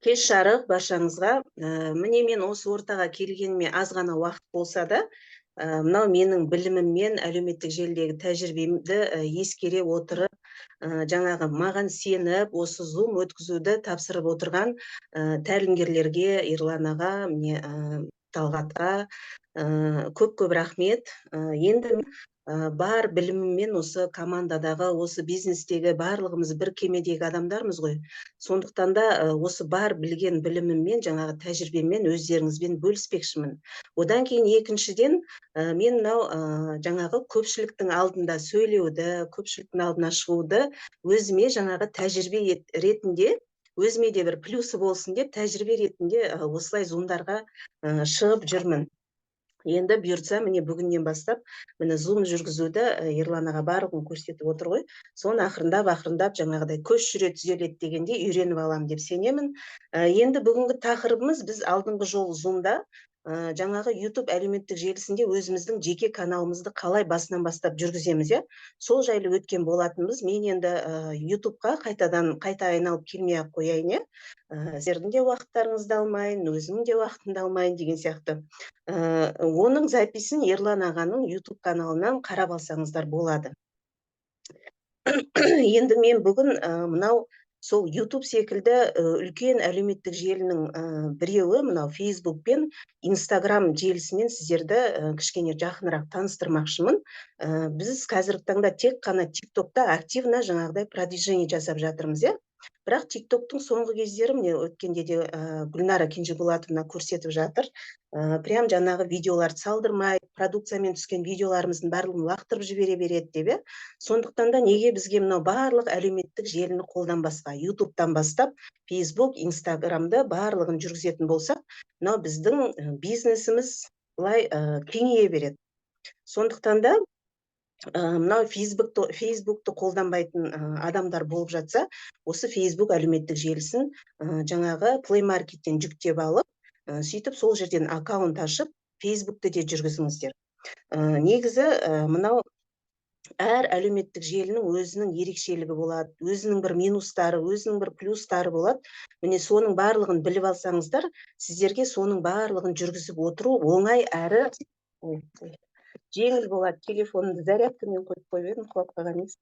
Кеш жарық баршаңызға. Міне, мен осы ортаға келгеніме аз ғана уақыт болса да, мынау менің біліміммен, әлеуметтік желідегі тәжірибемді ескере отырып, жаңағы маған сеніп, осы Zoom өткізуді тапсырып отырған тәлімгерлерге, Ерлан аға, міне, Талғатқа көп-көп рахмет. Енді бар біліміммен осы командадағы, осы бизнестегі барлығымыз бір кемедегі адамдармыз ғой. Сондықтан да осы бар білген біліміммен, жаңағы тәжірибеммен өздеріңізбен бөліспекшімін. Одан кейін екіншіден, мен мынау жаңағы көпшіліктің алдында сөйлеуді, көпшіліктің алдына шығуды өзіме жаңағы тәжірибе ретінде, өзіме де бір плюсы болсын деп, тәжірибе ретінде осылай зумдарға шығып жүрмін. Енді бұйыртса, міне, бүгіннен бастап, міне, Зум жүргізуді Ерлан аға барлығын көрсетіп отыр ғой. Соны ақырындап ақырындап, жаңағыдай көш жүре түзеледі дегендей, үйреніп аламын деп сенемін. Енді бүгінгі тақырыбымыз: біз алдыңғы жолы Зумда жаңағы YouTube әлеуметтік желісінде өзіміздің жеке каналымызды қалай басынан бастап жүргіземіз, иә, сол жайлы өткен болатынбыз. Мен енді YouTubeқа қайтадан қайта айналып келмей ақ қояйын, иә, сіздердің де уақыттарыңызды алмайын, өзімнің де уақытымды алмайын деген сияқты. Оның записін Ерлан ағаның YouTube каналынан қарап алсаңыздар болады. Енді мен бүгін мынау сол YouTube секілді үлкен әлеуметтік желінің біреуі, мынау Facebook пен Instagram желісімен сіздерді кішкене жақынырақ таныстырмақшымын. Біз қазіргі таңда тек қана TikTokта активно жаңағыдай продвижение жасап жатырмыз, иә. Бірақ ТикТоктың соңғы кездері, міне, өткенде де Гүлнара Кенжеболатовна көрсетіп жатыр, прям жаңағы видеоларды салдырмай, продукциямен түскен видеоларымыздың барлығын лақтырып жібере береді деп, иә. Сондықтан да неге бізге мынау барлық әлеуметтік желіні қолданбасқа? Ютубтан бастап Фейсбук, Инстаграмды, барлығын жүргізетін болсақ, мынау біздің бизнесіміз былай кеңейе береді. Сондықтан да мынау Фейсбукты қолданбайтын адамдар болып жатса, осы Фейсбук әлеуметтік желісін жаңағы Play Маркеттен жүктеп алып, сөйтіп сол жерден аккаунт ашып, Фейсбукты де жүргізіңіздер. Негізі мынау әр әлеуметтік желінің өзінің ерекшелігі болады, өзінің бір минустары, өзінің бір плюстары болады. Міне, соның барлығын біліп алсаңыздар, сіздерге соның барлығын жүргізіп отыру оңай әрі жеңіл болады. Телефонымды зарядкамен қойып қойып едім, құлап қалған емес.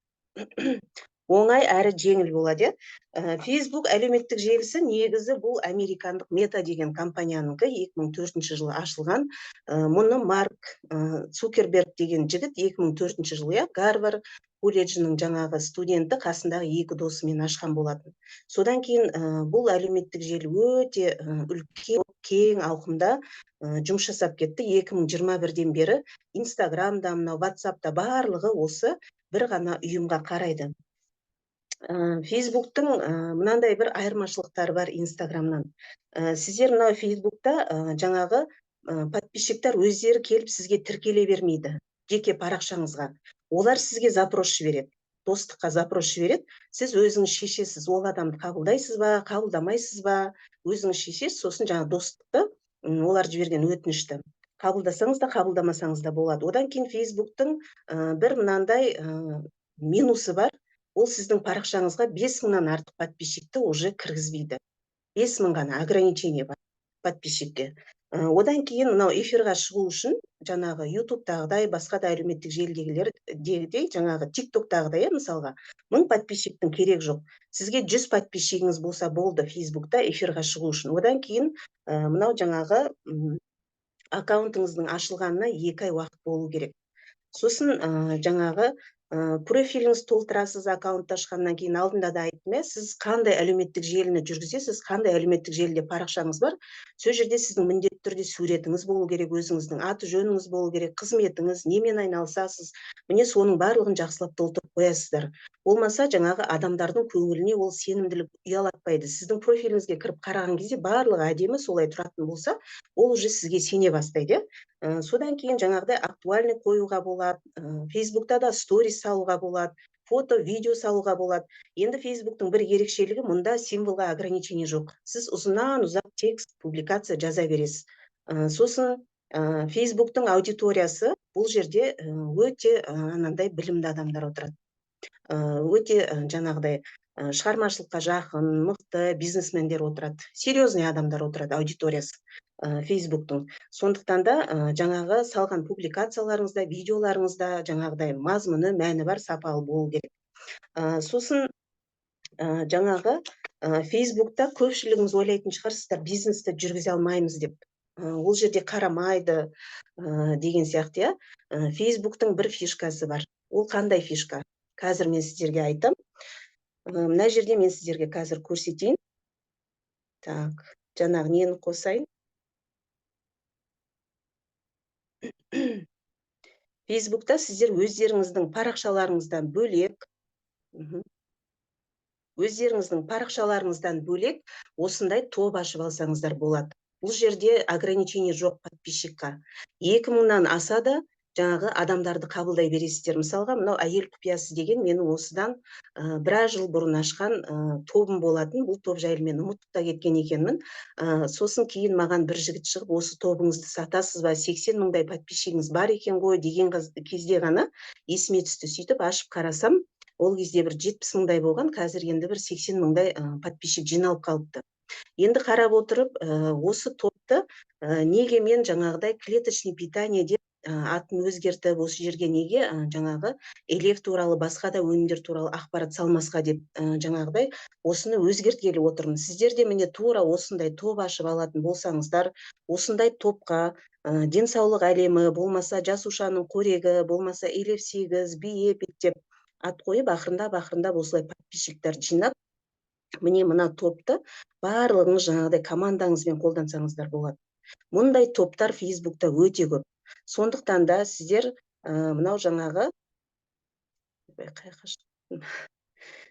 Оңай әрі жеңіл болады, иә. Фейсбук әлеуметтік желісі негізі бұл американдық Мета деген компаниянікі, 2004 жылы ашылған. Мұны Марк Цукерберг деген жігіт 2004 жылы, иә, Гарвард колледжінің жаңағы студенті қасындағы екі досымен ашқан болатын. Содан кейін бұл әлеуметтік желі өте үлкен, кең ауқымда жұмыс жасап кетті. 2021-ден бері Инстаграмда, мынау Ватсапта, барлығы осы бір ғана ұйымға қарайды. Фейсбуктың мынандай бір айырмашылықтары бар Инстаграмнан. Сіздер мынау Фейсбукта жаңағы подписчиктер өздері келіп сізге тіркеле бермейді жеке парақшаңызға. Олар сізге запрос жібереді, достыққа запрос жібереді. Сіз өзіңіз шешесіз, ол адамды қабылдайсыз ба, қабылдамайсыз ба, өзіңіз шешесіз. Сосын жаңағы достықты, олар жіберген өтінішті қабылдасаңыз да, қабылдамасаңыз да болады. Одан кейін Фейсбуктың бір мынандай минусы бар: ол сіздің парақшаңызға 5000-нан артық подписчикті уже кіргізбейді, 5000 ғана ограничение бар подписчикке. Одан кейін мынау эфирға шығу үшін жаңағы Ютубтағыдай, басқа да әлеуметтік желідегілердегідей, жаңағы Тик Токтағыдай, иә, мысалға, 1000 подписчиктің керек жоқ. Сізге 100 подписчигіңіз болса болды Фейсбукта эфирға шығу үшін. Одан кейін мынау жаңағы аккаунтыңыздың ашылғанына 2 ай уақыт болу керек. Сосын жаңағы профиліңізді толтырасыз аккаунтты ашқаннан кейін. Алдында да айттым, иә, сіз қандай әлеуметтік желіні жүргізесіз, қандай әлеуметтік желіде парақшаңыз бар, сол жерде сіздің міндетті түрде суретіңіз болу керек, өзіңіздің аты жөніңіз болу керек, қызметіңіз, немен айналысасыз, міне, соның барлығын жақсылап толтырып қоясыздар. Болмаса жаңағы адамдардың көңіліне ол сенімділік ұялатпайды. Сіздің профиліңізге кіріп қараған кезде барлығы әдемі солай тұратын болса, ол уже сізге сене бастайды, иә. Содан кейін жаңағыдай актуальный қоюға болады, Фейсбукта да сторис салуға болады, фото, видео салуға болады. Енді Фейсбуктың бір ерекшелігі: мұнда символға ограничение жоқ, сіз ұзыннан ұзақ текст, публикация жаза бересіз. Сосын Фейсбуктың аудиториясы бұл жерде өте анандай білімді адамдар отырады, өте жаңағыдай Шығармашылыққа жақын, мықты бизнесмендер отырады, серьезный адамдар отырады аудиториясы Фейсбуктың. Сондықтан да жаңағы салған публикацияларыңызда, видеоларыңызда жаңағыдай мазмұны, мәні бар, сапалы болу керек. Сосын жаңағы Фейсбукта көпшілігіңіз ойлайтын шығарсыздар, бизнесті жүргізе алмаймыз деп. Ол жерде қарамайды деген сияқты, иә. Фейсбуктың бір фишкасы бар. Ол қандай фишка? Қазір мен сіздерге айтам. Мына жерде мен сіздерге қазір көрсетейін. Так, жаңағы нені қосайын? Фейсбукта сіздер өздеріңіздің парақшаларыңыздан бөлек, өздеріңіздің парақшаларыңыздан бөлек осындай топ ашып алсаңыздар болады. Бұл жерде ограничение жоқ подписчикқа. 2000-нан аса да жаңағы адамдарды қабылдай бересіздер. Мысалға, мынау әйел құпиясы деген менің осыдан біраз жыл бұрын ашқан тобым болатын. Бұл топ жайлы мен ұмытып та кеткен екенмін. Сосын кейін маған бір жігіт шығып, осы тобыңызды сатасыз ба, 80 мыңдай подписчигіңіз бар екен ғой деген кезде ғана есіме түсті. Сөйтіп ашып қарасам, ол кезде бір 70 мыңдай болған, қазір енді бір 80 мыңдай подписчик жиналып қалыпты. Енді қарап отырып, осы топты неге мен жаңағыдай клеточный питание деп атын өзгертіп, осы жерге неге жаңағы элев туралы, басқа да өнімдер туралы ақпарат салмасқа деп жаңағыдай осыны өзгерткелі отырмын. Сіздер де міне тура осындай топ ашып алатын болсаңыздар, осындай топқа денсаулық әлемі, болмаса жасушаның қорегі, болмаса элев 8, биепик деп ат қойып, ақырындап осылай подписчиктер жинап, міне мына топты барлығыңыз жаңағыдай командаңызбен қолдансаңыздар болады. Мұндай топтар Фейсбукта өте көп. Сондықтан да сіздер мынау жаңағы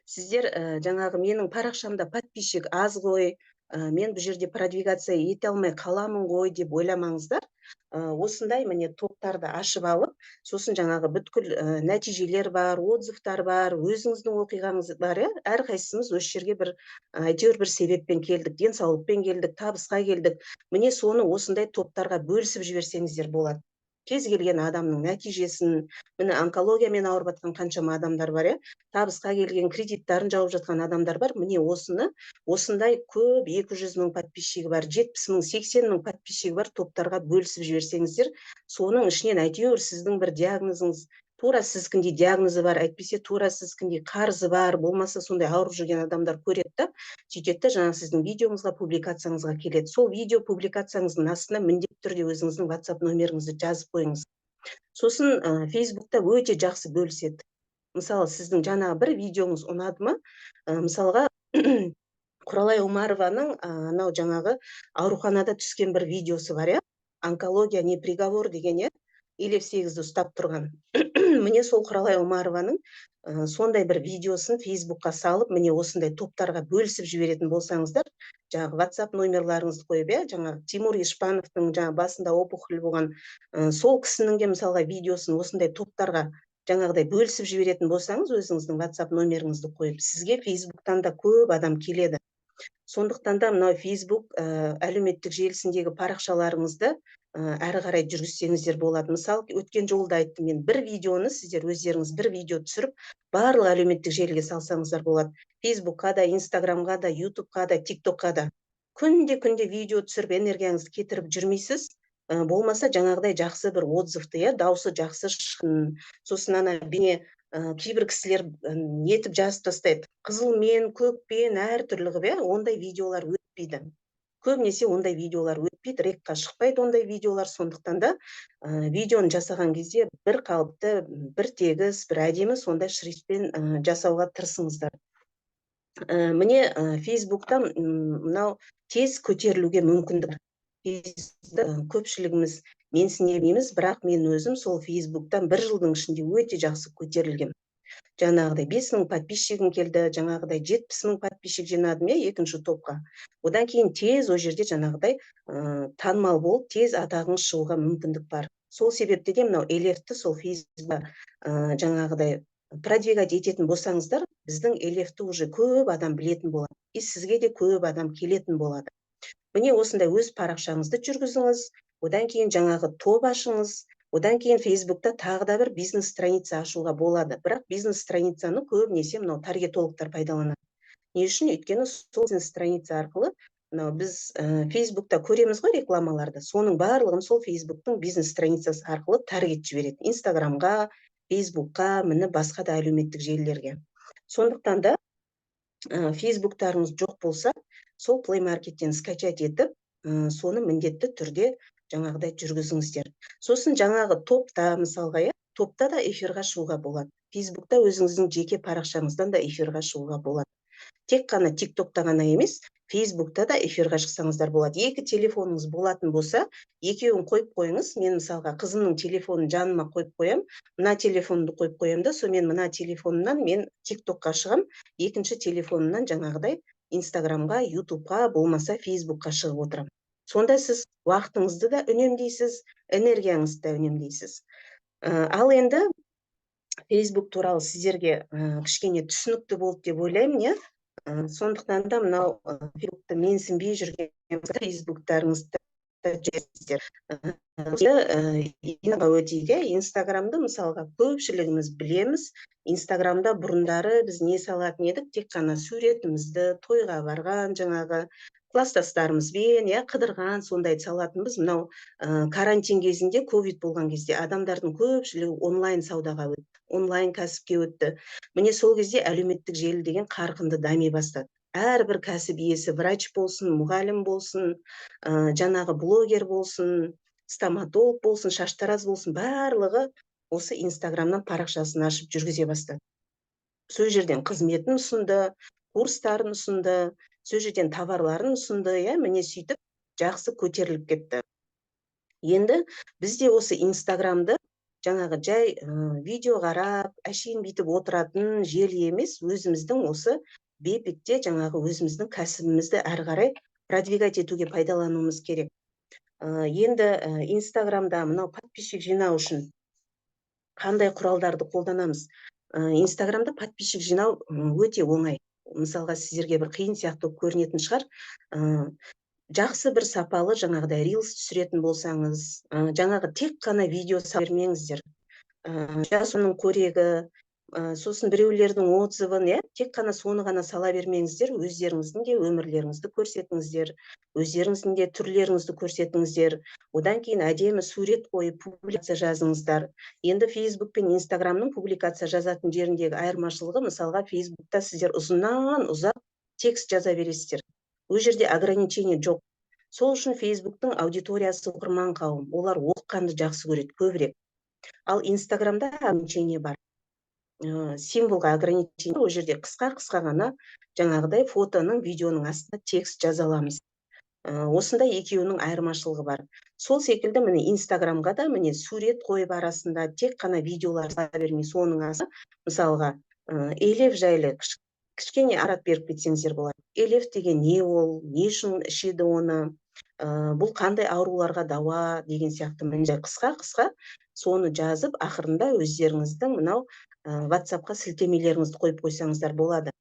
сіздер жаңағы менің парақшамда подписчик аз ғой, мен бұл жерде продвигация ете алмай қаламын ғой деп ойламаңыздар. Осындай міне топтарды ашып алып, сосын жаңағы бүткіл нәтижелер бар, отзывтар бар, өзіңіздің оқиғаңыз бар, иә? Әрқайсымыз осы жерге бір әйтеуір бір себеппен келдік, денсаулықпен келдік, табысқа келдік. Міне соны осындай топтарға бөлісіп жіберсеңіздер болады. Кез келген адамның нәтижесін, міне онкологиямен ауырып жатқан қаншама адамдар бар, иә? Табысқа келген, кредиттарын жауып жатқан адамдар бар. Міне осыны, осындай көп 200 мың подписчигі бар, 70 мың, 80 мың подписчигі бар топтарға бөлісіп жіберсеңіздер, соның ішінен әйтеуір сіздің бір диагнозыңыз, тура сіздікіндей диагнозы бар, әйтпесе тура сіздікіндей қарызы бар, болмаса сондай ауырып жүрген адамдар көреді да, сөйтеді да жаңағы сіздің видеоңызға, публикацияңызға келеді. Сол видео публикацияңыздың астына міндетті түрде өзіңіздің WhatsApp номеріңізді жазып қойыңыз. Сосын Фейсбукта өте жақсы бөліседі. Мысалы, сіздің жаңағы бір видеоңыз ұнады ма? Мысалға, Құралай Омарованың анау жаңағы ауруханада түскен бір видеосы бар, иә? Онкология не приговор деген, иә? Елев сегізді ұстап тұрған. Міне сол Құралай Омарованың сондай бір видеосын Фейсбукқа салып, міне осындай топтарға бөлісіп жіберетін болсаңыздар, жаңағы WhatsApp номерларыңызды қойып, иә, жаңағы Тимур Ишпановтың жаңа басында опухоль болған, сол кісінің де мысалға видеосын осындай топтарға жаңағыдай бөлісіп жіберетін болсаңыз, өзіңіздің WhatsApp номеріңізді қойып, сізге Фейсбуктан да көп адам келеді. Сондықтан да мынау Фейсбук әлеуметтік желісіндегі парақшаларыңызды әрі қарай жүргізсеңіздер болады. Мысалы, өткен жолы да айттым мен, бір видеоны сіздер өздеріңіз бір видео түсіріп, барлық әлеуметтік желіге салсаңыздар болады. Фейсбукқа да, Инстаграмға да, Ютубқа да, Тиктокқа да. Күнде-күнде видео түсіріп, энергияңызды кетіріп жүрмейсіз. Болмаса жаңағыдай жақсы бір отзывты, иә, дауысы жақсы шықсын. Сосын ана бейне, кейбір кісілер нетіп жазып тастайды. Қызылмен, көкпен, әртүрлі қылып, иә, ондай видеолар өтпейді. Көбінесе ондай видеолар өтпейді, рекқа шықпайды ондай видеолар. Сондықтан да видеоны жасаған кезде бір қалыпты, бір тегіс, бір әдемі сондай шрифтпен жасауға тырысыңыздар. Міне, Фейсбукта мынау тез көтерілуге мүмкіндік. Фейсбукта көпшілігіміз менсінемейміз, бірақ мен өзім сол Фейсбуктан бір жылдың ішінде өте жақсы көтерілгем. Жаңағыдай 5000 подписчигім келді, жаңағыдай 70 000 подписчик жинадым, иә, екінші топқа. Одан кейін тез ол жерде жаңағыдай танымал болып, тез атағыңыз шығуға мүмкіндік бар. Сол себепті де мынау Элефті сол Фейсбукта жаңағыдай продвигать ететін болсаңыздар, біздің Элефті уже көп адам білетін болады. И сізге де көп адам келетін болады. Міне осындай өз парақшаңызды жүргізіңіз, одан кейін жаңағы топ ашыңыз, одан кейін Фейсбукта тағы да бір бизнес страница ашуға болады. Бірақ бизнес страницаны көбінесе мынау таргетологтар пайдаланады. Не үшін? Өйткені сол бизнес страница арқылы мынау біз Фейсбукта көреміз ғой рекламаларды, соның барлығын сол Фейсбуктың бизнес страницасы арқылы таргет жібереді Инстаграмға, Фейсбукқа, міне, басқа да әлеуметтік желілерге. Сондықтан да Фейсбуктарыңыз жоқ болса, сол Play Markеттен скачать етіп, соны міндетті түрде жаңағыдай жүргізіңіздер. Сосын жаңағы топта, мысалға, иә, топта да эфирға шығуға болады. Фейсбукта өзіңіздің жеке парақшаңыздан да эфирға шығуға болады. Тек қана ТикТокта ғана емес, Фейсбукта да эфирға шықсаңыздар болады. Екі телефоныңыз болатын болса, екеуін қойып қойыңыз. Мен, мысалға, қызымның телефонын жаныма қойып қоямын, мына телефонымды қойып қоямын да, сонымен мына телефонымнан мен ТикТокқа шығамын, екінші телефонымнан жаңағыдай Инстаграмға, Ютубқа, болмаса Фейсбукқа шығып отырамын. Сонда сіз уақытыңызды да үнемдейсіз, энергияңызды да үнемдейсіз. Ал енді Фейсбук туралы сіздерге кішкене түсінікті болды деп ойлаймын, иә. Сондықтан да мынау Фейсбукты менсінбей жүрген Фейсбуктарыңызды жібересіздер. Өтейік, иә. Инстаграмды, мысалға, көпшілігіміз білеміз. Инстаграмда бұрындары біз не салатын едік? Тек қана суретімізді, тойға барған, жаңағы класстастарымызбен, иә, қыдырған, сондайды салатынбыз. Мынау карантин кезінде, ковид болған кезде адамдардың көпшілігі онлайн саудаға өтті, онлайн кәсіпке өтті. Міне, сол кезде әлеуметтік желі деген қарқынды дами бастады. Әрбір кәсіп иесі, врач болсын, мұғалім болсын, жаңағы блогер болсын, стоматолог болсын, шаштараз болсын, барлығы осы Инстаграмнан парақшасын ашып жүргізе бастады. Сол жерден қызметін ұсынды, курстарын ұсынды, сол жерден товарларын ұсынды, иә. Міне, сөйтіп жақсы көтеріліп кетті. Енді біз де осы Инстаграмды жаңағы жай видео қарап, әшейін бүйтіп отыратын желі емес, өзіміздің осы Бепикте жаңағы өзіміздің кәсібімізді әрі қарай продвигать етуге пайдалануымыз керек. Енді Инстаграмда мынау подписчик жинау үшін қандай құралдарды қолданамыз? Инстаграмда подписчик жинау өте оңай. Мысалға, сіздерге бір қиын сияқты болып көрінетін шығар. Жақсы бір сапалы жаңағыдай рилс түсіретін болсаңыз, жаңағы тек қана видео сала бермеңіздер. Жасының қорегі, сосын біреулердің отзывын, иә, тек қана соны ғана сала бермеңіздер. Өздеріңіздің де өмірлеріңізді көрсетіңіздер, өздеріңіздің де түрлеріңізді көрсетіңіздер. Одан кейін әдемі сурет қойып, публикация жазыңыздар. Енді Фейсбук пен Инстаграмның публикация жазатын жеріндегі айырмашылығы: мысалға, Фейсбукта сіздер ұзыннан ұзақ текст жаза бересіздер, ол жерде ограничение жоқ. Сол үшін Фейсбуктың аудиториясы оқырман қауым, олар оқығанды жақсы көреді көбірек. Ал Инстаграмда ограничение бар, символға ограничение. Ол жерде қысқа қысқа ғана жаңағыдай фотоның, видеоның астына текст жаза аламыз. Осындай екеуінің айырмашылығы бар. Сол секілді, міне, Инстаграмға да, міне, сурет қойып, арасында тек қана видеолар сала бермей, соның астына, мысалға, Элев жайлы кішкене ақпарат беріп кетсеңіздер болады. Элев деген не, ол не үшін ішеді, оны бұл қандай ауруларға дауа деген сияқты, міне, қысқа қысқа соны жазып, ақырында өздеріңіздің мынау WhatsAppқа сілтемелеріңізді қойып қойсаңыздар болады.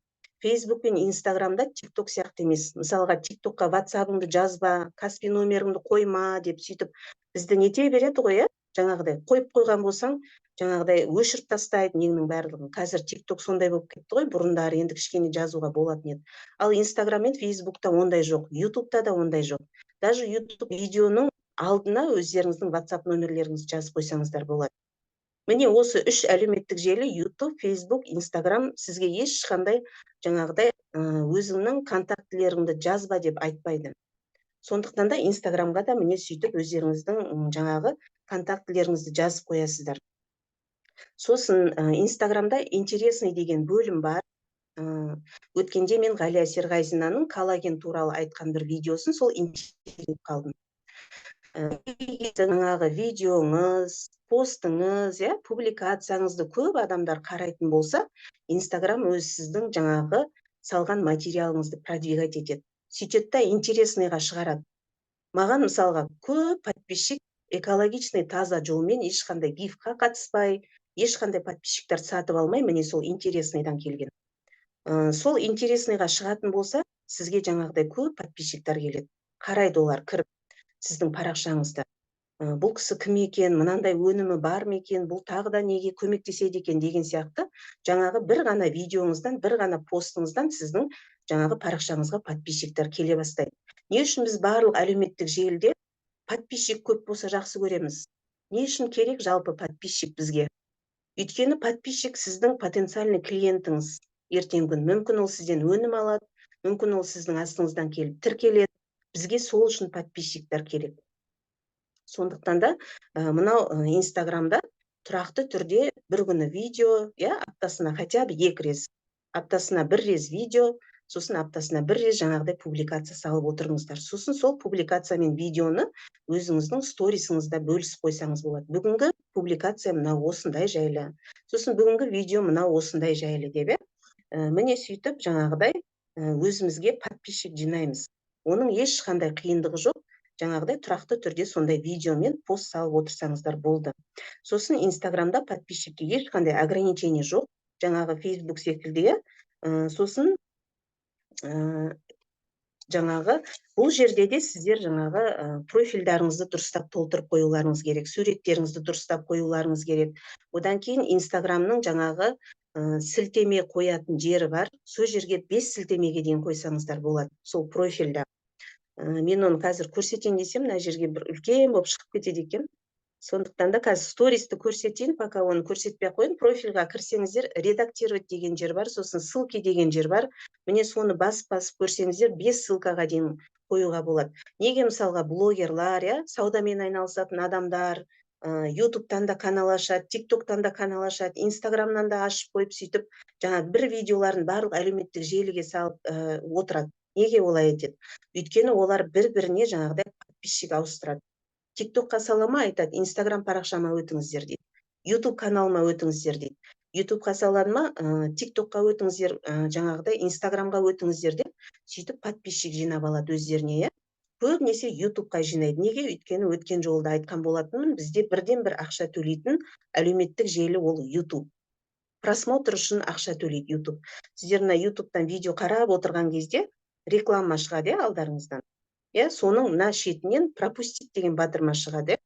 Фейсбук пен Инстаграмда ТикТок сияқты емес. Мысалға, ТикТокқа «Ватсабыңды жазба, Каспи номеріңді қойма» деп, сөйтіп бізді нете береді ғой, иә. Жаңағыдай қойып қойған болсаң, жаңағыдай өшіріп тастайды неңнің барлығын. Қазір ТикТок сондай болып кетті ғой, бұрындары енді кішкене жазуға болатын еді. Ал Инстаграм мен Фейсбукта ондай жоқ, Ютубта да ондай жоқ. Даже Ютуб видеоның алдына өздеріңіздің WhatsApp номерлеріңізді жазып қойсаңыздар болады. Міне, осы үш әлеуметтік желі, Ютуб, Фейсбук, Инстаграм, сізге ешқандай жаңағыдай өзіңнің контактілеріңді жазба деп айтпайды. Сондықтан да Инстаграмға да, міне, сөйтіп өздеріңіздің жаңағы контактілеріңізді жазып қоясыздар. Сосын Инстаграмда «Интересный» деген бөлім бар. Өткенде мен Ғалия Серғазинаның коллаген туралы айтқан бір видеосын сол қалдым. Жаңағы видеоңыз, постыңыз, иә, публикацияңызды көп адамдар қарайтын болса, Инстаграм өз сіздің жаңағы салған материалыңызды продвигать етеді, сөйтеді да интересныйға шығарады. Маған, мысалға, көп подписчик экологичный, таза жолмен, ешқандай гивқа қатыспай, ешқандай подписчиктер сатып алмай, міне, сол интересныйдан келген. Сол интересныйға шығатын болса, сізге жаңағыдай көп подписчиктер келеді, қарайды олар кіріп сіздің парақшаңызда. Бұл кісі кім екен, мынандай өнімі бар ма екен, бұл тағы да неге көмектеседі екен деген сияқты, жаңағы бір ғана видеоңыздан, бір ғана постыңыздан сіздің жаңағы парақшаңызға подписчиктер келе бастайды. Не үшін біз барлық әлеуметтік желіде подписчик көп болса жақсы көреміз? Не үшін керек жалпы подписчик бізге? Өйткені подписчик сіздің потенциальный клиентіңіз. Ертеңгі күн мүмкін ол сізден өнім алады, мүмкін ол сіздің астыңыздан келіп тіркеледі. Бізге сол үшін подписчиктер керек. Сондықтан да мынау Инстаграмда тұрақты түрде бір күні видео, иә, аптасына хотя бы екі рет, аптасына бір рет видео, сосын аптасына бір рет жаңағыдай публикация салып отырыңыздар. Сосын сол публикация мен видеоны өзіңіздің сторисіңізде бөлісіп қойсаңыз болады. Бүгінгі публикация мынау осындай жайлы, сосын бүгінгі видео мынау осындай жайлы деп, иә. Міне, сөйтіп жаңағыдай өзімізге подписчик жинаймыз. Оның ешқандай қиындығы жоқ. Жаңағыдай тұрақты түрде сондай видео мен пост салып отырсаңыздар болды. Сосын Инстаграмда подписчикке ешқандай ограничение жоқ, жаңағы Фейсбук секілді, иә. Сосын жаңағы бұл жерде де сіздер жаңағы профильдарыңызды дұрыстап толтырып қоюларыңыз керек, суреттеріңізді дұрыстап қоюларыңыз керек. Одан кейін Инстаграмның жаңағы сілтеме қоятын жері бар. Сол жерге бес сілтемеге дейін қойсаңыздар болады сол профильда. Мен оны қазір көрсетейін десем, мына жерге бір үлкен болып шығып кетеді екен. Сондықтан да қазір стористі көрсетейін, пока оны көрсетпей ақ қояйын. Профильға кірсеңіздер, «Редактировать» деген жер бар, сосын «Ссылки» деген жер бар. Міне, соны басып басып көрсеңіздер, бес ссылкаға дейін қоюға болады. Неге мысалға блогерлар, иә, саудамен айналысатын адамдар Ютубтан да канал ашады, Тик Токтан да канал ашады, Инстаграмнан да ашып қойып, сөйтіп жаңа бір видеоларын барлық әлеуметтік желіге салып отырады? Неге олай етеді? Өйткені олар бір біріне жаңағыдай подписчик ауыстырады. Тик Токқа сала ма, айтады: «Инстаграм парақшама өтіңіздер», – дейді, «Ютуб каналыма өтіңіздер», – дейді. Ютубқа салады ма, Тик Токқа өтіңіздер, жаңағыдай Инстаграмға өтіңіздер деп, сөйтіп подписчик жинап алады өздеріне, иә. Көбінесе Ютубқа жинайды. Неге? Өйткені өткен жолы да айтқан болатынмын, бізде бірден бір ақша төлейтін әлеуметтік желі ол Ютуб. Просмотр үшін ақша төлейді Ютуб. Сіздер мына Ютубтан видео қарап отырған кезде реклама шығады, иә, алдарыңыздан, иә. Соның мына шетінен «Пропустить» деген батырма шығады, иә.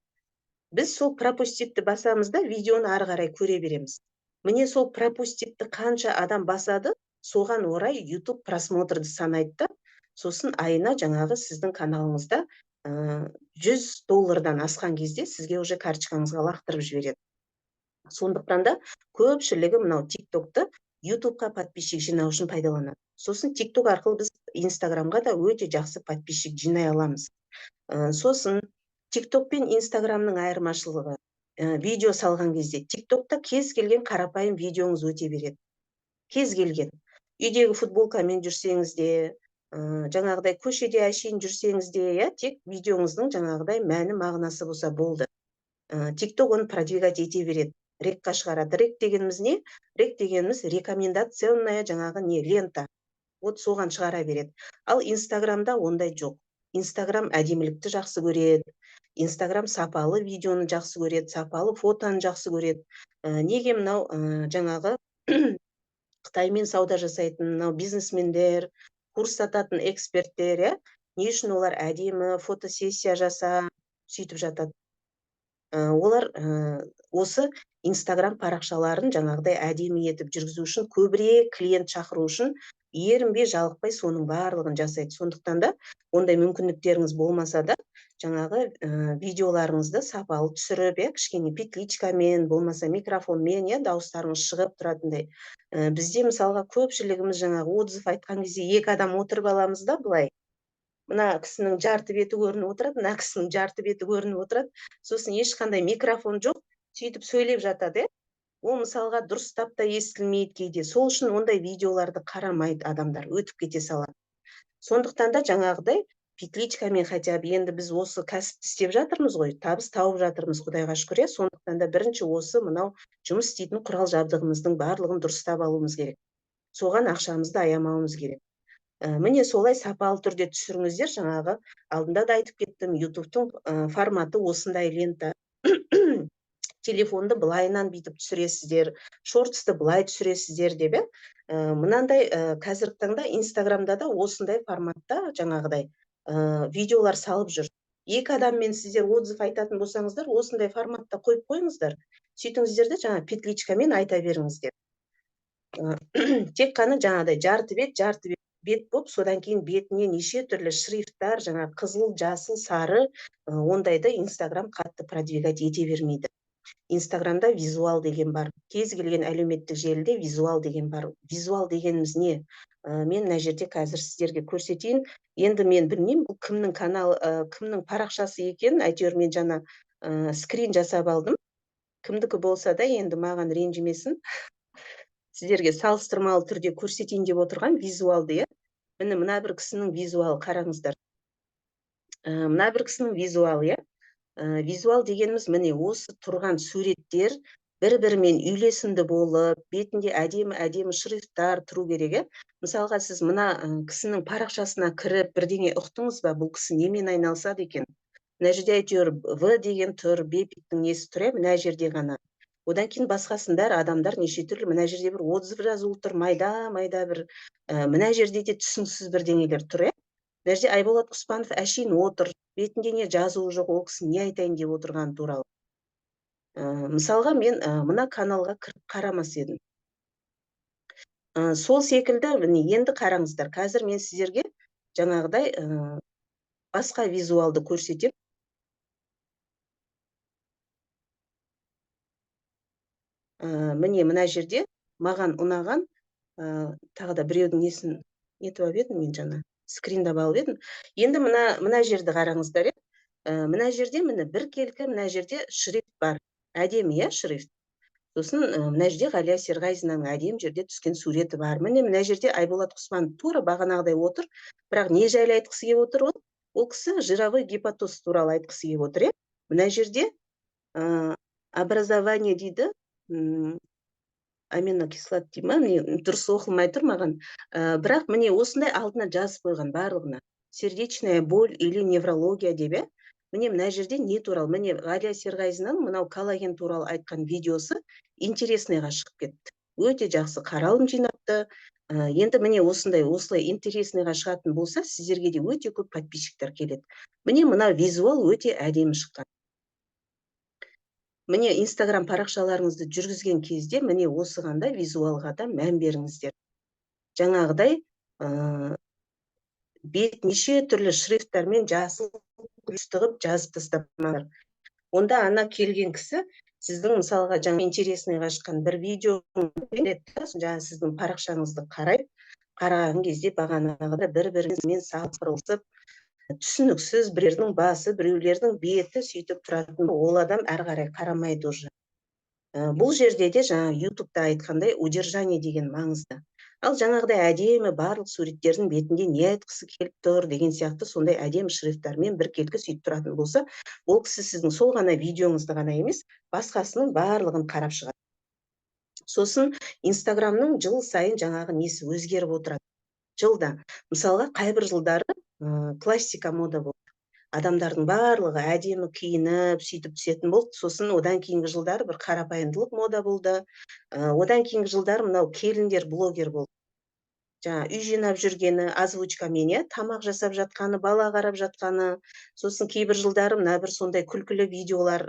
Біз сол «Пропустить» ті басамыз да, видеоны ары қарай көре береміз. Міне, сол «Пропустить» ті қанша адам басады, соған орай Ютуб просмотрды санайды да, сосын айына жаңағы сіздің каналыңызда 100 доллардан асқан кезде сізге уже карточкаңызға лақтырып жібереді. Сондықтан да көпшілігі мынау Тик Токты Ютубқа подписчик жинау үшін пайдаланады. Сосын Тик Ток арқылы біз Инстаграмға да өте жақсы подписчик жинай аламыз. Сосын Тик Ток пен Инстаграмның айырмашылығы: видео салған кезде Тик Токта кез келген қарапайым видеоңыз өте береді. Кез келген үйдегі футболкамен жүрсеңіз де, жаңағыдай көшеде әшейін жүрсеңіз де, иә, тек видеоңыздың жаңағыдай мәні мағынасы болса болды, Тик Ток оны продвигать ете береді, рек қа шығарады. Рек дегеніміз не? Рек дегеніміз рекомендационная жаңағы не, лента. Вот соған шығара береді. Ал Инстаграмда ондай жоқ. Инстаграм әдемілікті жақсы көреді, Инстаграм сапалы видеоны жақсы көреді, сапалы фотоны жақсы көреді. Неге мынау жаңағы Қытаймен сауда жасайтын мынау бизнесмендер, курс сататын эксперттер, иә, не үшін олар әдемі фотосессия жасап сөйтіп жатады? Олар осы Инстаграм парақшаларын жаңағыдай әдемі етіп жүргізу үшін, көбірек клиент шақыру үшін ерінбей, жалықпай соның барлығын жасайды. Сондықтан да ондай мүмкіндіктеріңіз болмаса да, жаңағы видеоларыңызды сапалы түсіріп, иә, кішкене петличкамен, болмаса микрофонмен, иә, дауыстарыңыз шығып тұратындай. Бізде мысалға көпшілігіміз жаңағы отзыв айтқан кезде екі адам отырып аламыз да, былай мына кісінің жарты беті көрініп отырады, мына кісінің жарты беті көрініп отырады, сосын ешқандай микрофон жоқ, сөйтіп сөйлеп жатады, иә. Ол мысалға дұрыстап та естілмейді кейде. Сол үшін ондай видеоларды қарамайды адамдар, өтіп кете салады. Сондықтан да жаңағыдай петличкамен хотя бы. Енді біз осы кәсіпті істеп жатырмыз ғой, табыс тауып жатырмыз, құдайға шүкір, иә. Сондықтан да бірінші осы мынау жұмыс істейтін құрал жабдығымыздың барлығын дұрыстап алуымыз керек, соған ақшамызды аямауымыз керек. Міне, солай сапалы түрде түсіріңіздер. Жаңағы алдында да айтып кеттім, Ютубтың форматы осындай лента, телефонды былайынан бүйтіп түсіресіздер, шортсты былай түсіресіздер деп, иә. Мынандай қазіргі таңда Инстаграмда да осындай форматта жаңағыдай видеолар салып жүр. Екі адаммен сіздер отзыв айтатын болсаңыздар, осындай форматта қойып қойыңыздар. Сөйтіңіздер де жаңа петличкамен айта беріңіздер. Тек қана жаңағыдай жарты бет, жарты бет болып, содан кейін бетіне неше түрлі шрифттар, жаңа қызыл, жасыл, сары, ондайды Инстаграм қатты продвигать ете бермейді. Инстаграмда визуал деген бар. Кез келген әлеуметтік желіде визуал деген бар. Визуал дегеніміз не? Мен мына жерде қазір сіздерге көрсетейін. Енді мен білмеймін, бұл кімнің канал, кімнің парақшасы екенін, әйтеуір мен жаңа скрин жасап алдым. Кімдікі болса да енді маған ренжімесін. Сіздерге салыстырмалы түрде көрсетейін деп отырған визуалды, иә. Міне, мына бір кісінің визуалы, қараңыздар. Мына бір кісінің визуалы, иә. Визуал дегеніміз міне осы тұрған суреттер бір-бірімен үйлесімді болып, бетінде әдемі-әдемі шрифттар тұру керек, иә. Мысалға, сіз мына кісінің парақшасына кіріп бірдеңе ұқтыңыз ба, бұл кісі немен айналысады екен? Мына жерде әйтеуір В деген тұр, Бепиттің несі тұр, иә, мына жерде ғана. Одан кейін басқасының бәрі адамдар неше түрлі, мына жерде бір отзыв жазулы тұр, майда-майда бір, мына жерде де түсініксіз бірдеңелер тұр, иә. Мына жерде Айболат Құспанов әшейін отыр, бетінде не жазуы жоқ, ол кісі не айтайын деп отырғаны туралы. Мысалға, мен мына каналға кіріп қарамас едім. Сол секілді, міне, енді қараңыздар, қазір мен сіздерге жаңағыдай басқа визуалды көрсетемін. Міне, мына жерде маған ұнаған, тағы да біреудің несін нетіп алып едім мен жаңа, скриндап алып едім. Енді мына жерді қараңыздар, иә. Мына жерде міне біркелкі, мына жерде шрифт бар. Әдемі, иә, шрифт. Сосын мына жерде Ғалия Серғазинаның әдемі жерде түскен суреті бар. Міне, мына жерде Айболат Құспанов тура бағанағыдай отыр, бірақ не жайлы айтқысы келіп отыр ол? Ол кісі жировой гепатоз туралы айтқысы келіп отыр, иә. Мына жерде образование дейді, аминокислот дей ма, міне, дұрыс оқылмай тұр маған. Бірақ міне осындай алдына жазып қойған барлығына. Сердечная боль или неврология деп, иә. Міне, мына жерде не туралы? Міне, Ғалия Серғазинаның мынау коллаген туралы айтқан видеосы интересныйға шығып кетті. Өте жақсы қаралым жинапты. Енді міне осындай, осылай интересныйға шығатын болса, сіздерге де өте көп подписчиктер келеді. Міне, мына визуал өте әдемі шыққан. Міне, Инстаграм парақшаларыңызды жүргізген кезде, міне осыған да визуалға да мән беріңіздер. Жаңағыдай, бет неше түрлі шрифттармен жасыл түсті қылып жазып тастамаңдар. Онда ана келген кісі сіздің мысалға жаңа интересныйға шыққан бір видео жаңа сіздің парақшаңызды қарайды, қараған кезде бағанағыда бір-бірімен сапырылысып, түсініксіз біреулердің басы, біреулердің беті сөйтіп тұратын, ол адам әрі қарай қарамайды уже. Бұл жерде де жаңа YouTube'да айтқандай удержание деген маңызды. Ал жаңағыдай әдемі барлық суреттердің бетінде не айтқысы келіп тұр деген сияқты сондай әдемі шрифттармен біркелкі сөйтіп тұратын болса, ол кісі сіздің сол ғана видеоңызды ғана емес, басқасының барлығын қарап шығады. Сосын Инстаграмның жыл сайын жаңағы несі өзгеріп отырады. Жылда. Мысалға, қайбір жылдары классика мода болды. Адамдардың барлығы әдемі киініп, сөйтіп түсетін болды. Сосын одан кейінгі жылдары бір қарапайымдылық мода болды. Одан кейінгі жылдары мынау келіндер блогер болды. Жаңа үй жинап жүргені, озвучкамен, иә, тамақ жасап жатқаны, бала қарап жатқаны. Сосын кейбір жылдары мына бір сондай күлкілі видеолар,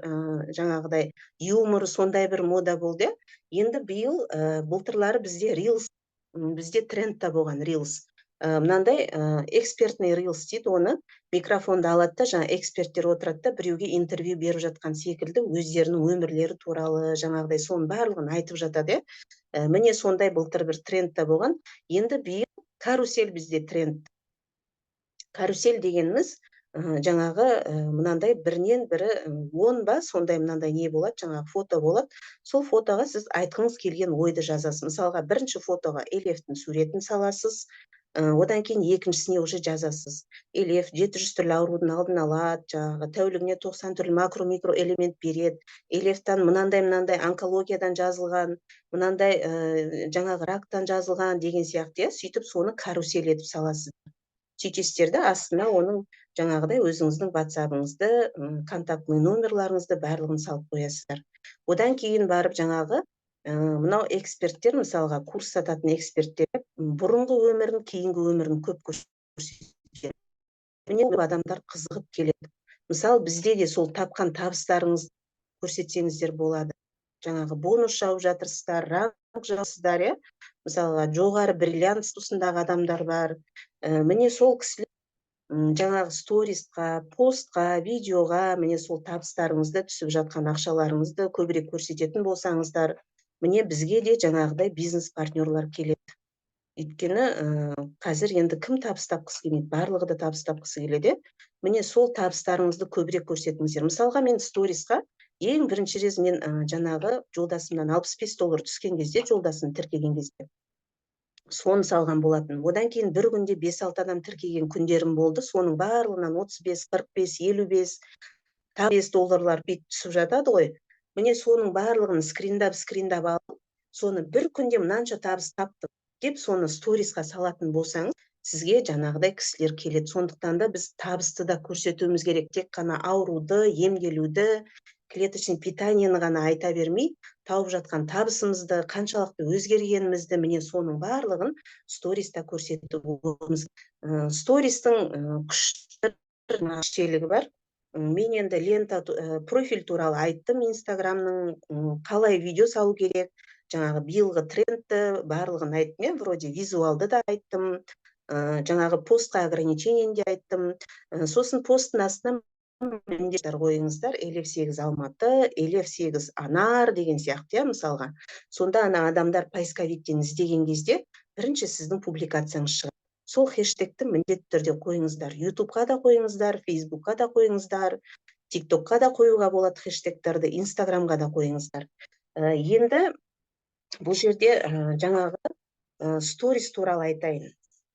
жаңағыдай юмор сондай бір мода болды, иә. Енді биыл, былтырлары бізде рилс, бізде трендта болған рилс. Мынандай, экспертный рилс дейді оны, микрофонды алады да, жаңа эксперттер отырады да, біреуге интервью беріп жатқан секілді өздерінің өмірлері туралы жаңағыдай соның барлығын айтып жатады, иә. Міне сондай былтыр бір трендта болған. Енді биыл карусель бізде тренд. Карусель дегеніміз, жаңағы, мынандай бірінен бірі, 10 ба, сондай мынандай не болады, жаңағы фото болады. Сол фотоға сіз айтқыңыз келген ойды жазасыз. Мысалға, бірінші фотоға Элефтің суретін саласыз, одан кейін екіншісіне уже жазасыз. Элеф 700 түрлі аурудың алдын алады, жаңағы тәулігіне 90 түрлі макро-микро элемент береді. Элефтан мынандай-мынандай онкологиядан жазылған, мынандай, жаңағы рактан жазылған деген сияқты, иә, сөйтіп соны карусель етіп саласыз. Сөйтесіздер де, астына оның жаңағыдай өзіңіздің WhatsApp-ыңызды, контактный номерларыңызды барлығын салып қоясыздар. Одан кейін барып жаңағы, мынау эксперттер, мысалға, курс сататын эксперттер бұрынғы өмірін, кейінгі өмірін көп көрсетеді. Міне, бұл адамдар қызығып келеді. Мысалы, бізде де сол тапқан табыстарыңызды көрсетсеңіздер болады. Жаңағы бонус жауып жатырсыздар, ранг жауапсыздар, иә? Мысалға, жоғары бриллиант статусындағы адамдар бар. Міне сол кісілер жаңағы сторисқа, постқа, видеоға, міне сол табыстарыңызды, түсіп жатқан ақшаларыңызды көбірек көрсететін болсаңыздар, міне бізге де жаңағыдай бизнес партнерлар келеді. Өйткені қазір енді кім табыс тапқысы келмейді, барлығы да табыс тапқысы келеді. Міне сол табыстарыңызды көбірек көрсетіңіздер. Мысалға, мен сторисқа ең бірінші рет мен жаңағы жолдасымнан 65 доллар түскен кезде, жолдасым тіркеген кезде соны салған болатын. Одан кейін бір күнде 5-6 адам тіркеген күндерім болды. Соның барлығынан 35, 45, 55, тағы 5 долларлар бүйтіп түсіп жатады ғой. Міне соның барлығын скриндап, скриндап алып, соны бір күнде мынанша табыс таптым деп соны сторисқа салатын болсаңыз, сізге жаңағыдай кісілер келеді. Сондықтан да біз табысты да көрсетуіміз керек. Тек қана ауруды, емделуді, клеточный питаниені ғана айта бермей, тауып жатқан табысымызды, қаншалықты өзгергенімізді, міне соның барлығын сториста көрсетіп. Стористің күшті ерекшелігі бар. Мен енді лента, профиль туралы айттым, Инстаграмның қалай видео салу керек, жаңағы биылғы трендті барлығын айттым, иә, вроде визуалды да айттым, жаңағы постқа ограничениені де айттым. Сосын посттың астына міндеттер қойыңыздар: Элев 8 Алматы, Элев 8 Анар деген сияқты, иә, мысалға. Сонда ана адамдар поисковиктен іздеген кезде бірінші сіздің публикацияңыз шығады. Сол хештегті міндетті түрде қойыңыздар. Ютубқа да қойыңыздар, Фейсбукқа да қойыңыздар, Тиктокқа да қоюға болады хештегтерді, Инстаграмға да қойыңыздар. Енді бұл жерде жаңағы сторис туралы айтайын.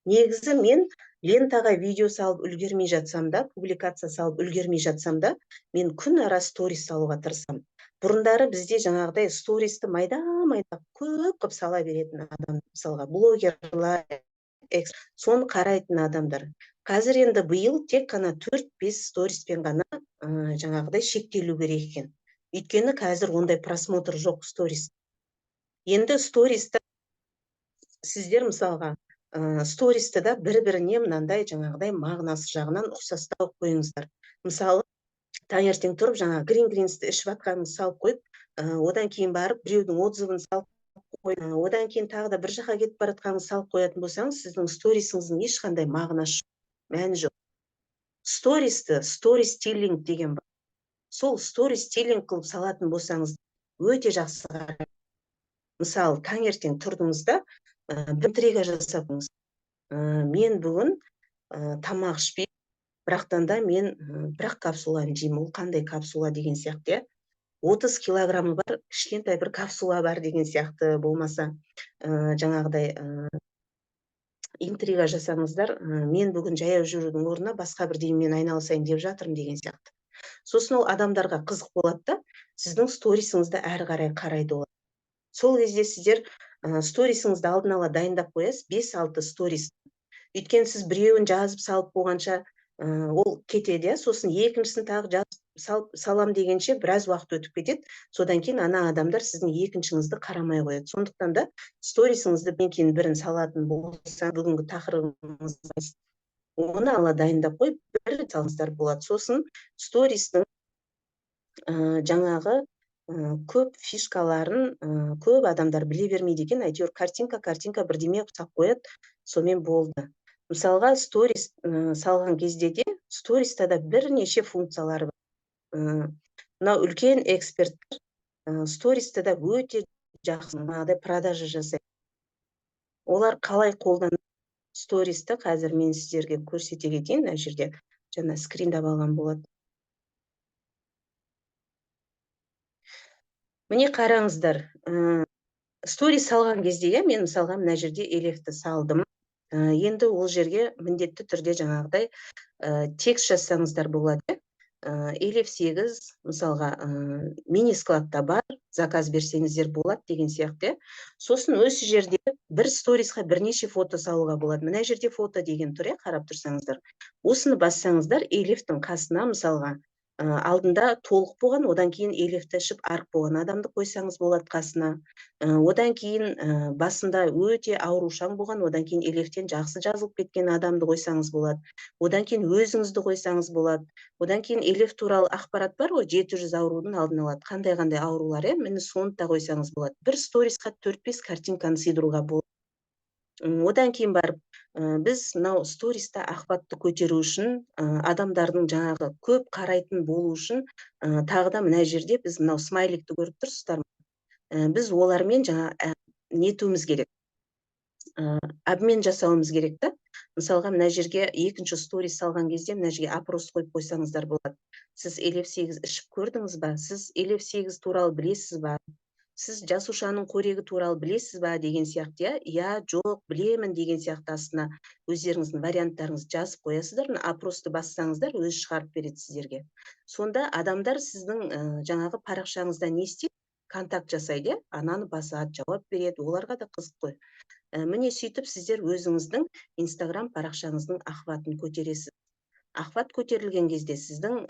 Негізі мен лентаға видео салып үлгермей жатсам да, публикация салып үлгермей жатсам да, мен күн ара сторис салуға тырысамын. Бұрындары бізде жаңағыдай стористі майда-майда көп қылып сала беретін адам, мысалға, блогерлар, соны қарайтын адамдар. Қазір енді биыл тек қана 4-5 сториспен ғана жаңағыдай шектелу керек екен. Өйткені қазір ондай просмотр жоқ сторис. Енді стористі сіздер, мысалға, стористі да бір-біріне мынандай жаңағыдай мағынасы жағынан ұқсастау қойыңыздар. Мысалы, таңертең тұрып жаңа грин гринсті ішіп жатқаныңызды салып қойып, одан кейін барып біреудің отзывын салып қойып, одан кейін тағы да бір жаққа кетіп бара жатқаныңызды салып қоятын болсаңыз, сіздің сторисіңіздің ешқандай мағынасы жоқ, мәні жоқ. Стористі сторителлинг деген бар. Сол сторителлинг қылып салатын болсаңыз, өте жақсы. Мысалы, таңертең тұрдыңыз да, бір интрига жасапыңыз. Мен бүгін тамақ ішпей, бірақтан да мен бір-ақ капсуланы жеймін. Ол қандай капсула деген сияқты, иә? 30 килограммы бар кішкентай бір капсула бар деген сияқты болмаса, жаңағыдай интрига жасаңыздар, мен бүгін жаяу жүрудің орнына басқа бірдеңемен айналысайын деп жатырмын деген сияқты. Сосын ол адамдарға қызық болады да, сіздің сторисіңізді әрі қарай қарайды олар. Сол кезде сіздер сторисіңізді алдын ала дайындап қоясыз, 5-6 сторис. Өйткені сіз біреуін жазып салып болғанша, ол кетеді, иә, сосын екіншісін тағы жазып салып, салам дегенше біраз уақыт өтіп кетеді. Содан кейін ана адамдар сіздің екіншіңізді қарамай қояды. Сондықтан да сторисіңізді бірінен кейін бірін салатын болса, бүгінгі тақырыбыңыз, оны ала дайындап қойып, бір салыңыздар болады. Сосын стористің жаңағы көп фишкаларын көп адамдар біле бермейді екен, әйтеуір картинка, картинка бірдеме салып қояды, сонымен болды. Мысалға, сторис салған кезде де сториста да бірнеше функциялары бар. Мынау үлкен эксперттер сториста да өте жақсы мынадай продажа жасайды. Олар қалай қолданады стористі, қазір мен сіздерге көрсете кетейін. Мына жерде жаңа скриндап алған болады. Міне қараңыздар, сторис салған кезде, иә, мен мысалға мына жерде Элефті салдым. Енді ол жерге міндетті түрде жаңағыдай текст жазсаңыздар болады, иә. Элеф 8, мысалға, мини складта бар, заказ берсеңіздер болады деген сияқты, иә. Сосын осы жерде бір сторисқа бірнеше фото салуға болады. Мына жерде фото деген тұр, иә, қарап тұрсаңыздар. Осыны бассаңыздар, Элефтің қасына мысалға Алдында толық болған, одан кейін Элефті ішіп арық болған адамды қойсаңыз болады қасына. Одан кейін басында өте аурушаң болған, одан кейін Элефтен жақсы жазылып кеткен адамды қойсаңыз болады. Одан кейін өзіңізді қойсаңыз болады. Одан кейін Элеф туралы ақпарат бар ғой, 700 аурудың алдын алады. Қандай-қандай аурулар, міне соны да қойсаңыз болады. Бір сторисқа 4-5 картинканы сыйдыруға болады. Одан кейін барып, біз мынау сториста охватты көтеру үшін, адамдардың жаңағы көп қарайтын болу үшін, тағы да мына жерде біз мынау смайликті көріп тұрсыздар ма? Біз олармен жаңа нетуіміз керек. Обмен жасауымыз керек та. Мысалға, мына жерге екінші сторис салған кезде мына жерге опрос қойып қойсаңыздар болады. Сіз Элеф 8 ішіп көрдіңіз ба? Сіз Элеф 8 туралы білесіз ба? Сіз жасушаның қорегі туралы білесіз ба деген сияқты, иә? Иә, жоқ, білемін деген сияқты астына өздеріңіздің варианттарыңызды жазып қоясыздар. Мына опросты бассаңыздар, өзі шығарып береді сіздерге. Сонда адамдар сіздің жаңағы парақшаңызда не істейді? Контакт жасайды, иә? Ананы басады, жауап береді, оларға да қызық қой. Міне сөйтіп сіздер өзіңіздің Инстаграм парақшаңыздың охватын көтересіз. Охват көтерілген кезде сіздің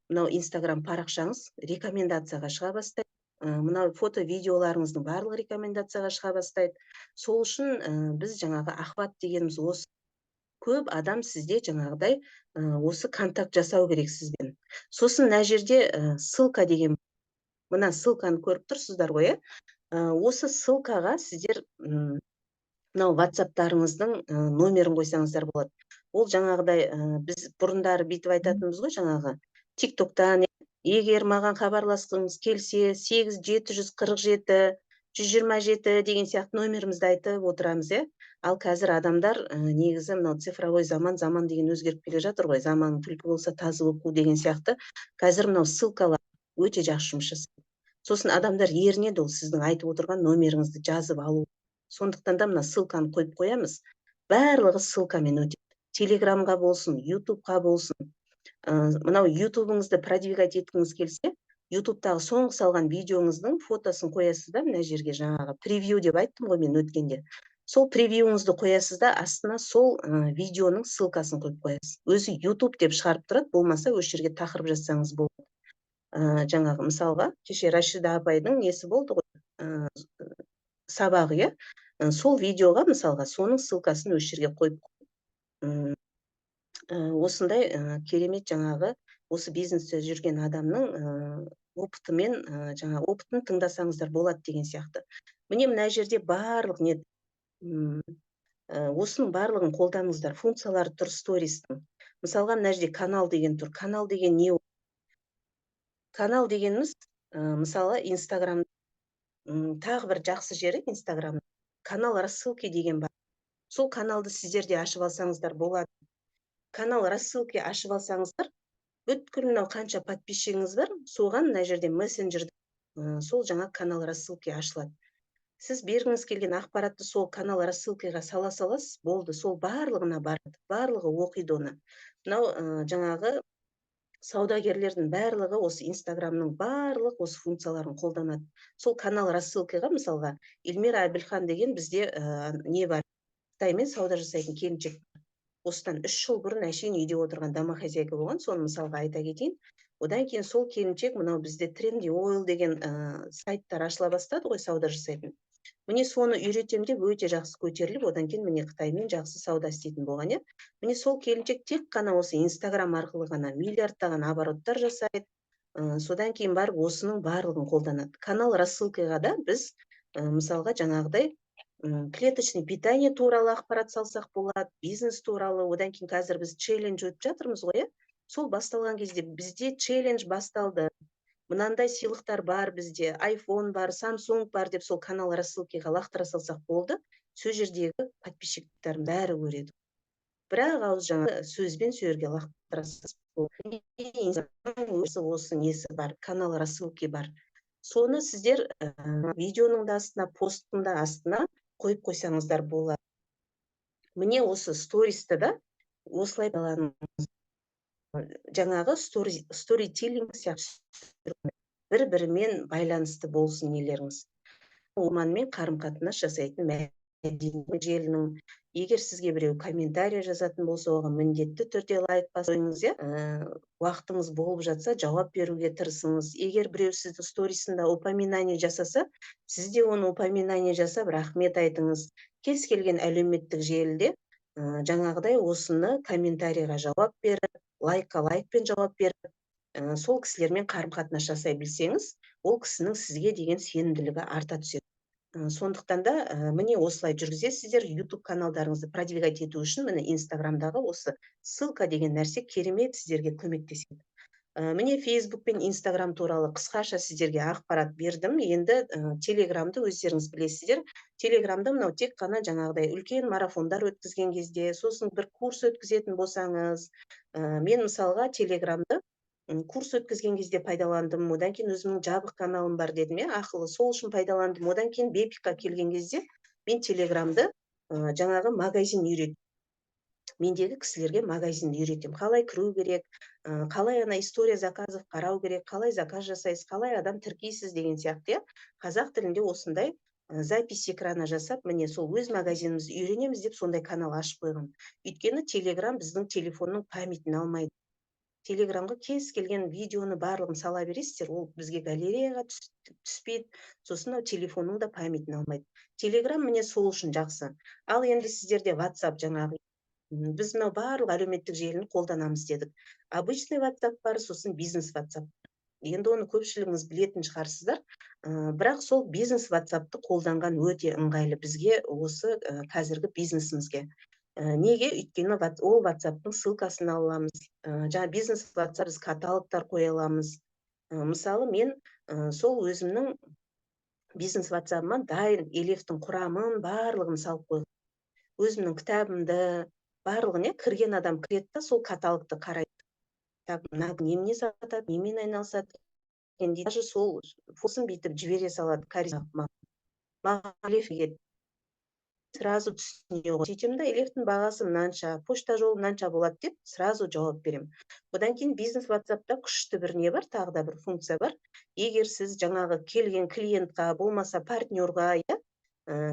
мынау Инстаграм парақшаңыз рекомендацияға шыға бастайды. Мынау фото видеоларыңыздың барлығы рекомендацияға шыға бастайды. Сол үшін біз жаңағы охват дегеніміз осы. Көп адам сізде жаңағыдай осы контакт жасау керек сізбен. Сосын мына жерде ссылка деген, мына ссылканы көріп тұрсыздар ғой, иә? Осы ссылкаға сіздер мынау WhatsApp-тарыңыздың номерін қойсаңыздар болады. Ол жаңағыдай біз бұрындары бүйтіп айтатынбыз ғой, жаңағы TikTok-тан егер маған хабарласқыңыз келсе, сегіз жеті жүз қырық жеті жүз жиырма жеті деген сияқты номерімізді айтып отырамыз, иә. Ал қазір адамдар негізі мынау цифровой заман, заман деген өзгеріп келе жатыр ғой, заман түлкі болса тазы болып қу деген сияқты. Қазір мынау ссылкалар өте жақсы жұмыс жасайды. Сосын адамдар ерінеді ол сіздің айтып отырған номеріңізді жазып алу. Сондықтан да мына ссылканы қойып қоямыз. Барлығы ссылкамен өтеді. Телеграмға болсын, Ютубқа болсын. Мынау Ютубыңызды продвигать еткіңіз келсе, Ютубтағы соңғы салған видеоңыздың фотосын қоясыз да, мына жерге жаңағы превью деп айттым ғой мен өткенде. Сол превьюңызды қоясыз да, астына сол видеоның ссылкасын қойып қоясыз. Өзі Ютуб деп шығарып тұрады, болмаса осы жерге тақырып жазсаңыз болады. Жаңағы мысалға, кеше Рашида апайдың несі болды ғой, сабағы, иә? Сол видеоға мысалға соның ссылкасын осы жерге қойып, осындай керемет жаңағы осы бизнесте жүрген адамның опытымен, жаңа опытын тыңдасаңыздар болады деген сияқты. Міне мына жерде барлық не, осының барлығын қолданыңыздар. Функциялары тұр стористің. Мысалға, мына жерде канал деген тұр. Канал деген не? Канал дегеніміз, мысалы, Инстаграм, тағы бір жақсы жері Инстаграм. Канал рассылки деген бар. Сол каналды сіздер де ашып алсаңыздар болады. Канал рассылки ашып алсаңыздар, бүткіл мынау қанша подписчигіңіз бар, соған мына жерде мессенджер, сол жаңа канал рассылки ашылады. Сіз бергіңіз келген ақпаратты сол канал рассылкаға сала саласыз, болды, сол барлығына барады, барлығы оқиды оны. Мынау жаңағы саудагерлердің барлығы осы Инстаграмның барлық осы функцияларын қолданады. Сол канал рассылкаға мысалға Эльмира Әбілхан деген бізде не бар, Қытаймен сауда жасайтын келіншек. Осыдан 3 жыл бұрын әшейін үйде отырған домохозяйка болған, соны мысалға айта кетейін. Одан кейін сол келіншек мынау бізде Trendy Oil деген сайттар ашыла бастады ғой сауда жасайтын. Міне соны үйретем деп өте жақсы көтеріліп, одан кейін міне Қытаймен жақсы сауда істейтін болған, иә. Міне сол келіншек тек қана осы Инстаграм арқылы ғана миллиардтаған обороттар жасайды. Содан кейін барып осының барлығын қолданады. Канал рассылкаға да біз, мысалға жаңағыдай клеточный питание туралы ақпарат салсақ болады, бизнес туралы. Одан кейін қазір біз челлендж өтіп жатырмыз ғой, иә. Сол басталған кезде бізде челлендж басталды. Мынандай сыйлықтар бар бізде, iPhone бар, Samsung бар деп сол канал рассылкаға лақтыра салсақ болды. Сол жердегі подписчиктердің бәрі көреді. Бір ауыз жаңа сөзбен сол жерге лақтыра салсақ болды. Осы несі бар, канал рассылки бар. Соны сіздер видеоның да астына, посттың да астына қойып қойсаңыздар болады. Міне осы стористі да осылай пайдаланыңыз. Жаңағы сторителлинг сияқты бір-бірімен байланысты болсын нелеріңіз. Орманмен қарым-қатынас жасайтын Желінің, егер сізге біреу комментарий жазатын болса, оған міндетті түрде лайк басыңыз, иә. Уақытыңыз болып жатса, жауап беруге тырысыңыз. Егер біреу сізді сторисында упоминание жасаса, сіз де оны упоминание жасап, рахмет айтыңыз. Кез келген әлеуметтік желіде жаңағыдай осыны комментарийға жауап беріп, лайкқа лайкпен жауап беріп, сол кісілермен қарым-қатынас жасай білсеңіз, ол кісінің сізге деген сенімділігі арта түседі. Сондықтан да міне, осылай жүргізесіздер. YouTube каналдарыңызды продвигать ету үшін, міне, Инстаграмдағы осы ссылка деген нәрсе керемет сіздерге көмектеседі. Міне, Facebook пен Инстаграм туралы қысқаша сіздерге ақпарат бердім. Енді Телеграмды өздеріңіз білесіздер. Телеграмды мынау тек қана жаңағыдай үлкен марафондар өткізген кезде, сосын бір курс өткізетін болсаңыз, мен мысалға Телеграмды курс өткізген кезде пайдаландым. Одан кейін өзімнің жабық каналым бар дедім, иә, ақылы, сол үшін пайдаландым. Одан кейін Бепикқа келген кезде мен Телеграмды жаңағы магазин үйрет, мендегі кісілерге магазинді үйретемін: қалай кіру керек, қалай ана история заказов қарау керек, қалай заказ жасайсыз, қалай адам тіркейсіз деген сияқты, иә. Қазақ тілінде осындай запись экрана жасап, міне, сол өз магазинімізді үйренеміз деп сондай канал ашып қойған. Өйткені Телеграм біздің телефонның памятін алмайды. Телеграмға кез келген видеоны барлығын сала бересіздер, ол бізге галереяға түспейді, сосын мынау телефонның да памятін алмайды. Телеграм, міне, сол үшін жақсы. Ал енді сіздерде WhatsApp, жаңағы біз мынау барлық әлеуметтік желіні қолданамыз дедік. Обычный WhatsApp бар, сосын бизнес WhatsApp. Енді оны көпшілігіңіз білетін шығарсыздар, бірақ сол бизнес WhatsAppты қолданған өте ыңғайлы бізге, осы қазіргі бизнесімізге. Неге? Өйткені ол WhatsAppтың ссылкасын ала аламыз. Жаңа бизнес WhatsApp біз каталогтар қоя аламыз. Мысалы, мен сол өзімнің бизнес WhatsAppыма дайын Элефтің құрамын барлығын салып қойғам. Өзімнің кітабымды барлығын, иә, кірген адам кіреді да, сол каталогты қарайды. Так, мына немене сатады, немен айналысады екен дейді. Даже сол фосын бүйтіп жібере салады маған, сразу түсіне ғой. Сөйтемін да, Элефтің бағасы мынанша, почта жолы мынанша болады деп сразу жауап беремін. Одан кейін бизнес WhatsAppта күшті бір не бар, тағы да бір функция бар. Егер сіз жаңағы келген клиентқа, болмаса партнерға, иә,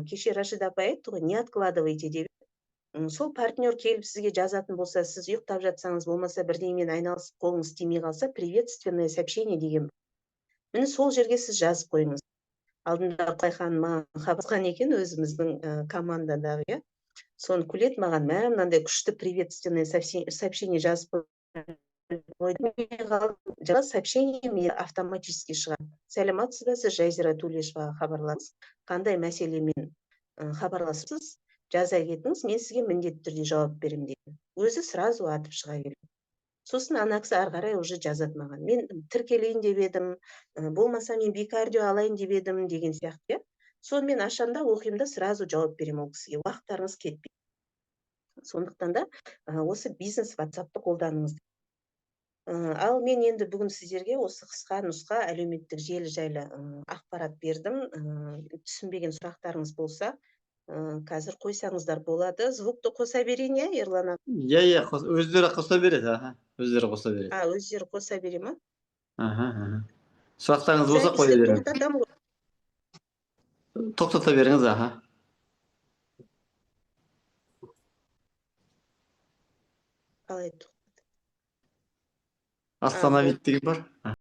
кеше Рашида апай айтты ғой, не откладывайте деп. Сол партнер келіп сізге жазатын болса, сіз ұйықтап жатсаңыз, болмаса бірдеңемен айналысып қолыңыз тимей қалса, приветственное сообщение деген. Міне, сол жерге сіз жазып қойыңыз. Алдында Құлай ханым маған хабарласқан екен, өзіміздің командадағы, иә. Соны күледі маған, мә, мынандай күшті приветственное сообщение жазып қойдым. Сообщение автоматически шығады. Сәлеметсіз бе, сіз Жазира Төлешоваға хабарласыз. Қандай мәселемен хабарласыпсыз, жаза кетіңіз, мен сізге міндетті түрде жауап беремін дейді. Өзі сразу атып шыға келеді. Сосын ана кісі ары қарай уже жазады маған. Мен тіркелейін деп едім, болмаса мен бикардио алайын деп едім деген сияқты, иә. Соны мен ашамын да, оқимын да, сразу жауап беремін ол кісіге. Уақыттарыңыз кетпейді. Сондықтан да осы бизнес WhatsAppты қолданыңыз. Ал мен енді бүгін сіздерге осы қысқа нұсқа әлеуметтік желі жайлы ақпарат бердім. Түсінбеген сұрақтарыңыз болса, қазір қойсаңыздар болады. Звукты қоса берейін, иә, Ерлан аға? Иә, өздері қоса береді, аха. Өздері қоса береді. А, өздері қоса бере ма? Аха. Сұрақтарыңыз болса, қоя Записьті беріңіз. тоқтатамын ғой. Тоқтата беріңіз, аха. Қалай тоқтат? Остановить деген бар.